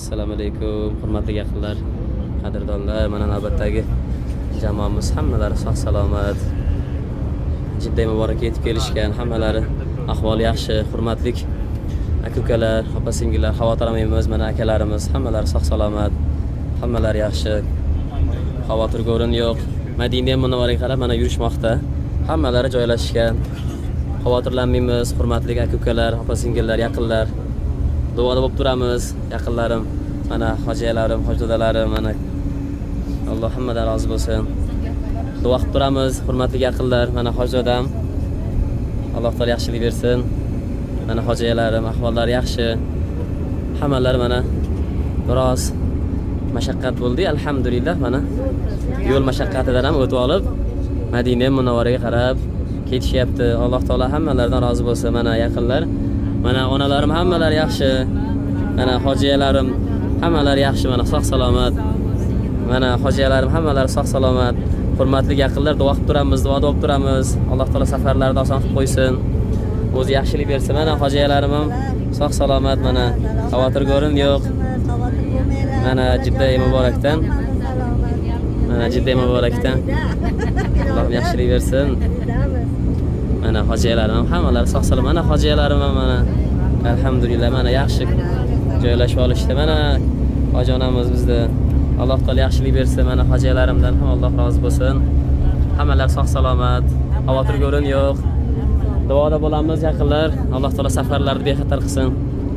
Assalomu alaykum, hurmatli yaqinlar, qadrdonlar. Mana navbatdagi jamoamiz hammalari sog' salomat. Jidda muborak yetib kelishgan, hammalari ahvoli yaxshi. Hurmatli aka ukalar, opa singillar, xavotir olmaymiz. Mana akalarimiz hammalari sog' salomat, hammalari yaxshi. Xavotirga o'rin yo'q. Madina Munavvaraga qarab mana yurishmoqda. Hammalari joylashgan. Xavotirlanmaymiz, hurmatli aka ukalar, opa singillar, yaqinlar. Duoda bo'lib turamiz, yaqinlarim, mana hojiyalarim, hojidalarim, mana Alloh hammadan rozi bo'lsin. Duo qilib turamiz, hurmatli yaqinlar, mana hojidam. Alloh taolo yaxshilik bersin. Mana hojiyalarim, ahvollari yaxshi. Hammalari mana biroz mashaqqat bo'ldi, alhamdulillah, mana yo'l mashaqqatidan ham o'tib olib Madina Munavvaraga qarab ketishyapti. Alloh taolo hammalaridan rozi bo'lsin. Mana yaqinlar, mana onalarim hammalari yaxshi. Mana hojiyalarim hammalari yaxshi, mana sog' salomat. Mana hojiyalarim hammalari sog' salomat. Hurmatli yaqinlar, duo qilib turamiz, duoda bo'lib turamiz. Alloh taolo safarlarini oson qilib qo'ysin. O'zi yaxshilik bersin. Mana hojiyalarim ham sog' salomat, mana xavotirga o'rin yo'q. Xavotir bo'lmanglar. Mana Jidda muborakdan. Mana Jidda muborakdan. Alloh yaxshilik bersin. Mana hojiyalarim ham hammalari sog' salomat. Mana hojiyalarim ham mana alhamdulillah, mana yaxshi joylashib olishdi. Mana hoji onamiz bizda. Alloh taolo yaxshilik bersin. Mana hojiyalarimdan ham Alloh rozi bo'lsin. Hammalari sog' salomat. Xavotirga o'rin yo'q. Duoda bo'lamiz, yaqinlar. Alloh taolo safarlarni bexatar qilsin.